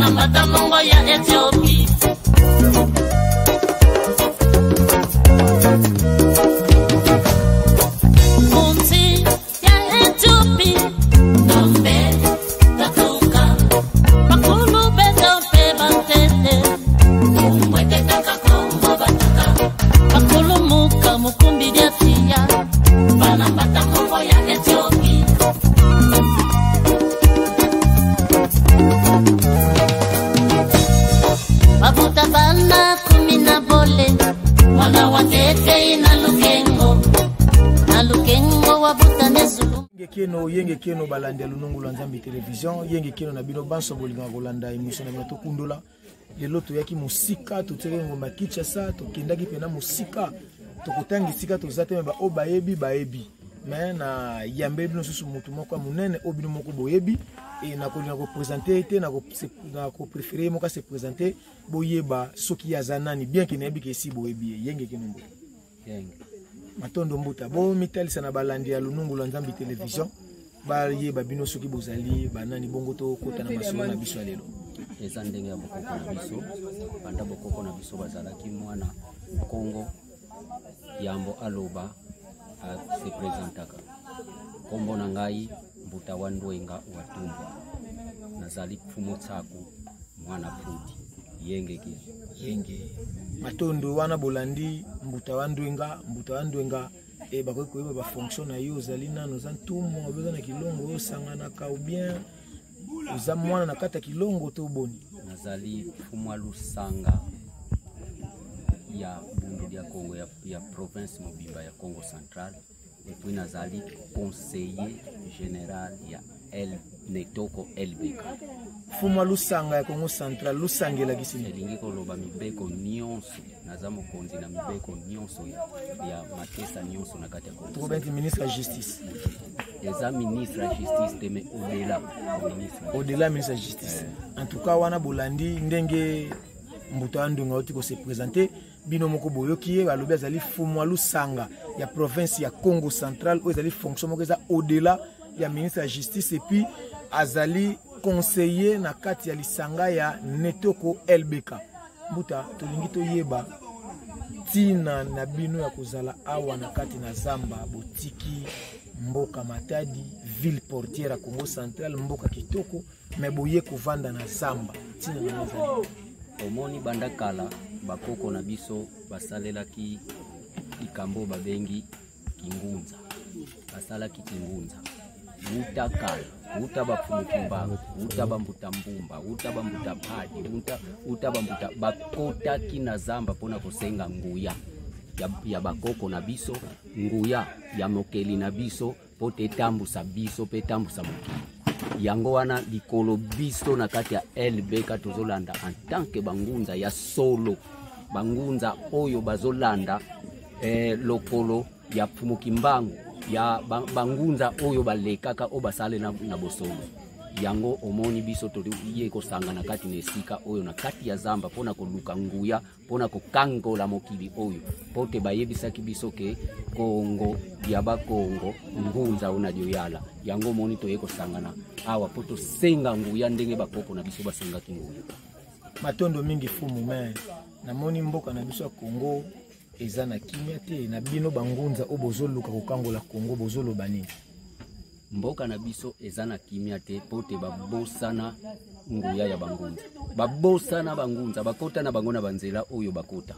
Bana mbata mongo ya Ethiopie. Munzi ya Ethiopie. Tombe tatuka. Bakulu beto mpe bantete. Umwetetaka Kongo batuka. Bakulumuka mukumbi dia tia. Bana mbata mongo ya Ethiopie. Babuta bana kumi na bole mwana wa tete na lukengo na lukengo wabuta nezulu. Yenge keno, yenge keno balandi ya Lunungu lwa Nzambi Television, yenge keno na bino banso bolingaka kolanda émission na bino tokundola. Lelo toyaki mosika, totiaki ngomba Kinshasa, tokendaki pena mosika, tokotanga esika toza te, me ba oyo bayebi bayebi. Mais na yambe bino susu motu moko ya monene oyo bino moko boyebi, e nakolinga kopresente ye te, nakopréféré ye moko ase présente, boyeba soki ye aza nani, bien ke nayebi ke esi boyebi ye. Yenge keno mbuta. Yenge. Matondo mbuta, bomitalisa na balandi ya Lunungu lwa Nzambi Television, bayeba bino soki bozali banani, bongo tokota na masolo na biso ya lelo. Eza ndenge ya bokoko na biso, banda bokoko na biso bazalaki mwana Kongo yambo aloba se présentaka. Kombo na ngai Mbuta wa Ndwenga wa Tumbwa, nazali Mfumu Tsaku mwana Pudi. Yenge ke yenge. Matondo wana bolandi Mbuta wa Ndwenga, Mbuta wa Ndwenga e bakoki koyeba ba fonction na yo, ozali nano, oza ntumu, oza na kilongo, osanganaka ou bien oza mwana na kati ya kilongo to boni? Nazali Mfumu wa Lusanga ya Bundu ya Kongo ya province mobimba ya Kongo Central, et puis nazali conseiller général ya L Netoko LBK. Mfumu wa Lusanga ya Kongo Central, Lusanga elakisi nini? Elingi koloba mibeko nyonso, naza mokonzi na mibeko nyonso ya makesa nyonso na kati ya Kongo. Tokobenti ministre ya justice. Eza ministre ya justice te, mais au-delà ministre. Au-delà ministre ya justice. En tout cas wana bolandi ndenge Mbuta wa Ndwenga auti ko se présenter, bino moko boyoki ye, balobi azali Mfumu wa Lusanga ya province ya Kongo Central, oyo ezali fonction moko eza au-delà ya ministre ya justice, et puis azali conseiller na kati ya lisanga ya Netoko LBK. Mbuta, tolingi toyeba tina na bino ya kozala awa na kati na zamba, botiki mboka Matadi, ville portière ya Kongo Central, mboka kitoko, mais boye kovanda na zamba, tina na bino ezali? Omoni banda kala bakoko na biso basalelaki likambo babengi kingunza, basalaki kingunza wuta kala, wuta bafumuki mbangu, wuta bambuta mbumba, wuta bambuta padi, wuta bambuta, bakotaki na zamba mpona kosenga nguya ya bakoko na biso, nguya ya mokeli na biso po te etambusa biso pe etambusa mokili. Yango wana likolo biso na kati ya LBK tozolanda en tant que bangunza ya solo, bangunza oyo bazolanda lokolo ya Mfumu Kimbangu, ya bangunza oyo balekaka oyo basale na bosolo. Yango omoni biso toye kosanga na kati na esika oyo na kati ya zamba mpona koluka nguya, mpona kokangola mokili oyo, po te bayebisaki biso ke Kongo ya bakongo ngunza ona dioyala. Yango omoni toye kosangana awa po tosenga nguya ndenge bakoko na biso basengaki nguya. Matondo mingi Fumu, me namoni mboka na biso ya Kongo eza na kimia te, na bino bangunza oyo bozoluka kokangola Kongo bozoloba nini? Mboka na biso eza na kimia te po te babosana nguya ya bangunza, babosana bangunza, bakota na bango na banzela oyo bakota.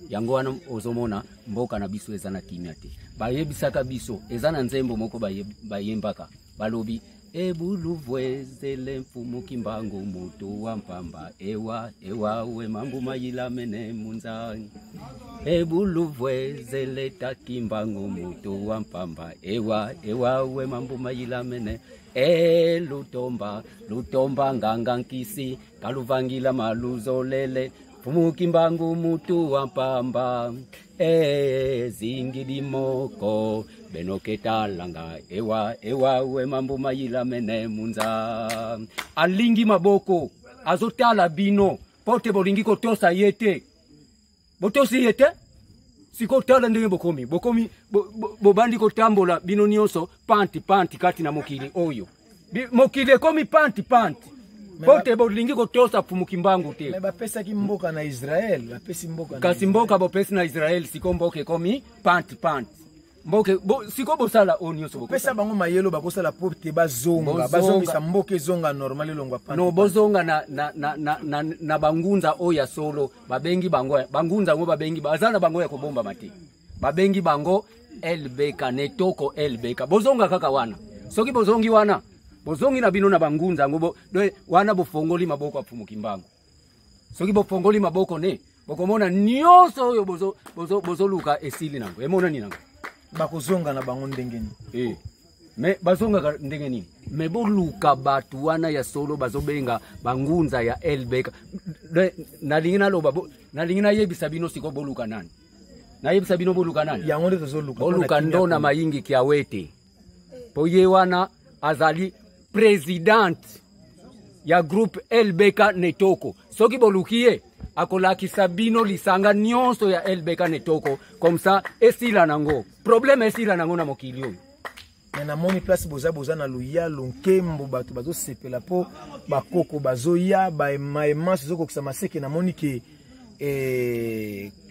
Yango wana ozomona mboka na biso eza na kimia te. Bayebisaka biso, eza na nzembo moko bayembaka, balobi ebuluvwezele Mfumu Kimbangu mutu wa mpamba, ewa ewa we mambu mayila mene munzangi. Ebuluvwezele ta Kimbangu mutu wa mpamba, ewa ewa we mambu mayila mene. E lutomba lutomba nganga nkisi kaluvangila maluzolele Mfumu Kimbangu mutu wa mpamba, e zingidi moko benoketalanga ewa ewa we mambu mayila mene munza. Alingi maboko azotala bino pote bolingi kotosa ye te, botosi ye te. Sikotala ndenge bokomi, bokomi, bobandi kotambola bino nyonso panti panti kati na mokili oyo. Mokili ekomi panti panti. Mpo te bolingi kotosa Mfumu Kimbangu te. Mais bapesaki mboka na Israël, bapesi mboka na Kasi Israël. Mboka bopesi na Israël, siko mboka ekomi pante pante. Mboka bo, siko bosala oyo nyonso pesa bango mayelo bakosala po te bazonga, bazongisa mboka ezonga normal, elongwa pante. No, bozonga na bangunza oyo ya solo babengi bango bangunza yango, babengi baza na bango ya kobombama te, babengi bango LBK Netoko LBK. Bozonga kaka wana. Soki bozongi wana, bozongi na bino na bangunza yango wana, bofongoli maboko ya Mfumu Kimbangu. Soki bofongoli maboko ne, bokomona nyonso oyo bozoluka esili nango, emonani nango. Bakozonga na bango ndenge nini? Mais bazongaka ndenge nini? Mais boluka bato wana ya solo bazobenga bangunza ya LBK. Nalingi naloba, nalingi nayebisa bino siko boluka nani? Nayebisa bino boluka nani? Yango nde tozoluka. Boluka Ndona Mayingi Kiawete. Po ye wana azali présidente ya groupe LBK Netoko. Soki boluki ye, akolakisa bino lisanga nyonso ya LBK Netoko, comme ça esila nango. Problème esila nango na mokili oyo. Mais namoni place boza, boza na luyalo nkembo, bato bazosepela mpo bakoko bazoya, baemaemanso ezokokisa maseke. Namoni ke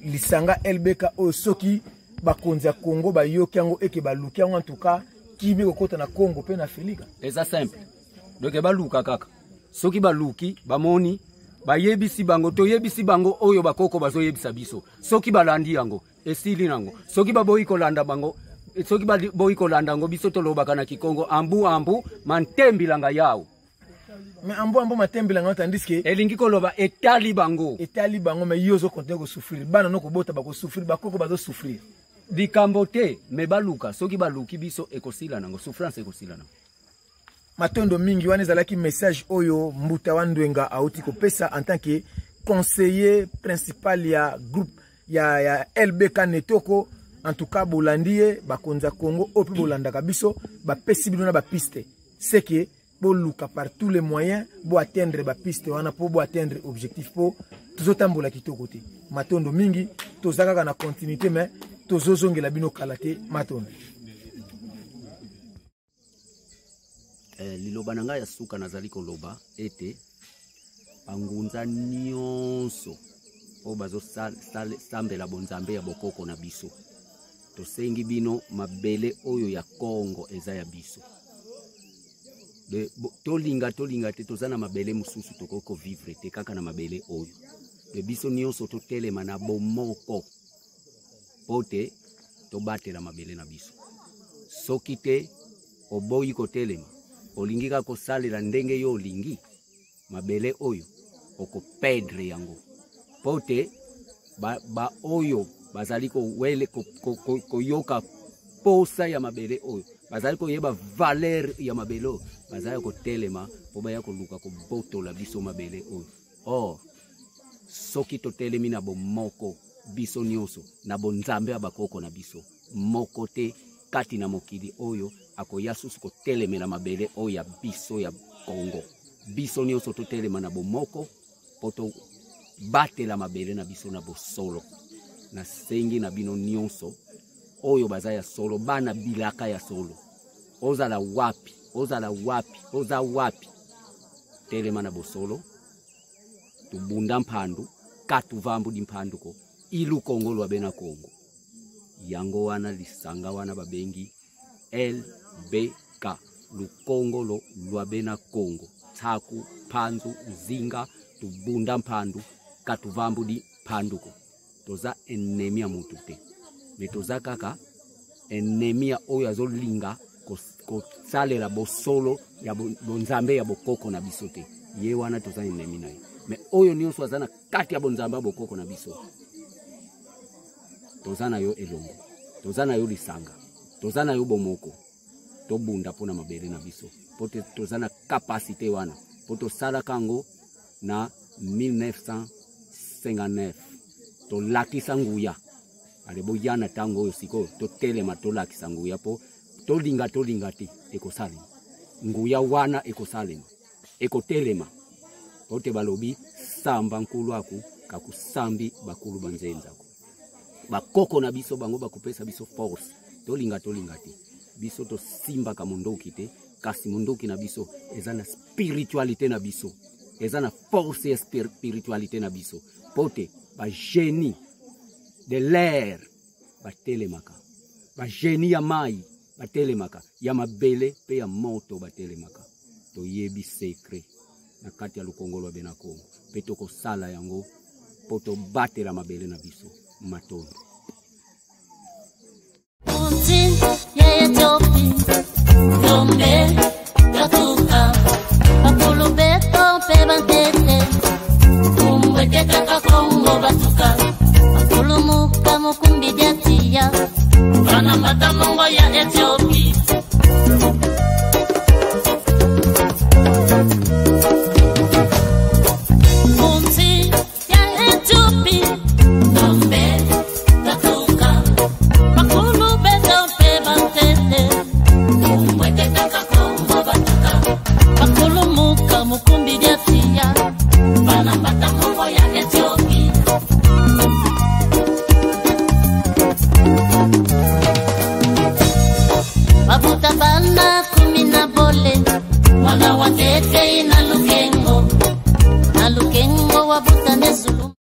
lisanga LBK oyo, soki bakonzi ya Congo bayoki yango eke baluki yango, en tout cas kimi kokota na Congo mpe na Felika. Eza simple. Donc baluka kaka. Soki baluki, bamoni, bayebisi bango, toyebisi bango oyo bakoko bazoyebisa biso. Soki balandi yango, esili nango. Soki baboyi kolanda bango, soki baboyi kolanda yango, biso tolobaka na Kikongo ambu ambu mantembilanga yao. Mais ambu ambu matembilanga, tandis que elingi koloba etali bango. Etali bango, mais yo ozo continuer kosouffrir, bana no kobota bakosouffrir, bakoko bazosouffrir. Likambo te, mais baluka, soki baluki biso ekosila nango, souffrance ekosila nango. Matondo mingi. Wana ezalaki message oyo Mbuta wa Ndwenga auti kopesa en tant que conseiller principal ya groupe ya LBK Netoko. En tout cas bolandi ye, bakonzi ya Congo oyo mpe bolandaka biso, bapesi bino na bapiste, c'est que boluka par tous les moyens bo atteindre bapiste wana mpo bo atteindre objectif, mpo tozotambola kitoko te. Matondo mingi, toza kaka na continuité, mais tozozongela bino kala te. Matondo. Liloba na ngai ya suka, nazali koloba ete bangunza nyonso oyo bazosambela bonzambe ya bokoko na biso, tosengi bino, mabele oyo ya Kongo eza ya biso. Tolinga tolinga te, toza na mabele mosusu tokoki kovivre te, kaka na mabele oyo. De biso nyonso totelema na bomoko po te tobatela mabele na biso. Soki te oboyi kotelema, olingi kaka kosalela ndenge yo olingi mabele oyo, okopedre yango, po te ba oyo bazali kowele koyoka posa ya mabele oyo, bazali koyeba valeur ya mabele oyo, bazali kotelema mpo baya koluka kobotola biso mabele oyo. Or soki totelemi na bomoko biso nyonso na bonzambe ya bakoko na biso, moko te kati na mokili oyo akoya susu kotelemela mabele oyo ya biso ya Kongo. Biso nyonso totelema na bomoko mpo tobatela mabele na biso na bosolo. Nasengi na bino nyonso oyo baza ya solo, bana bilaka ya solo, ozala wapi, ozala wapi, oza wapi, telema na bosolo, tubunda mpandu katuvambu di mpandu ko ilu Kongo lwa bena Kongo. Yango wana lisanga wana babengi LBK, Lukongolo lwa bena Kongo, Tsaku Panzu Nzinga, tubunda mpandu katuvambu di mpanduko. Toza ennemi ya mutu te, me toza kaka ennemi ya oyo azolinga kosalela bosolo ya bonzambe ya bokoko na biso te. Ye wana toza ennemi na ye. Me oyo nyonso aza na kati ya bonzambe ya bokoko na biso, toza na yo elongo, toza na yo lisanga, toza na yo bomoko. Tobunda mpona mabele na biso, mpo toza na kapasite wana, mpo tosalaka yango na 1959, tolakisa nguya. Ale boya na ntango oyo sikoyo totelema, tolakisa nguya, mpo tolinga tolinga te ekosalema. Nguya wana ekosalema, ekotelema, po te balobi samba nkulu aku kakusambi bakulu banzenzako. Bakoko na biso bango bakopesa biso force. Tolinga tolinga te, biso tosimbaka mondoki te, kasi mondoki na biso eza na spiritualité na biso. Eza na force ya spiritualité na biso. Po te ba génie de l'air batelemaka, ba génie ya mai batelemaka, ya mabele pe ya moto batelemaka. Toyebi secret na kati ya lukongo lwa bena Kongo pe tokosala yango po tobatela mabele na biso. Matondo. Ya Ethiopie, Gombe, Katuka, Bakulu beto mpe bantete, Kumbweke kaka Kongo batuka, Bakulu muka mukumbi diatia, Bana mbata mongo ya Ethiopie. Kunti ya Ethiopie, Gombe, Katuka, Bakulu beto mpe bantete, Kumbweke kaka Kongo batuka, Bakulu muka mukumbi diatia, Bana mbata mongo ya Ethiopie. Babuta bana kumi na bole, mwana wa tete na lukengo, na lukengo wa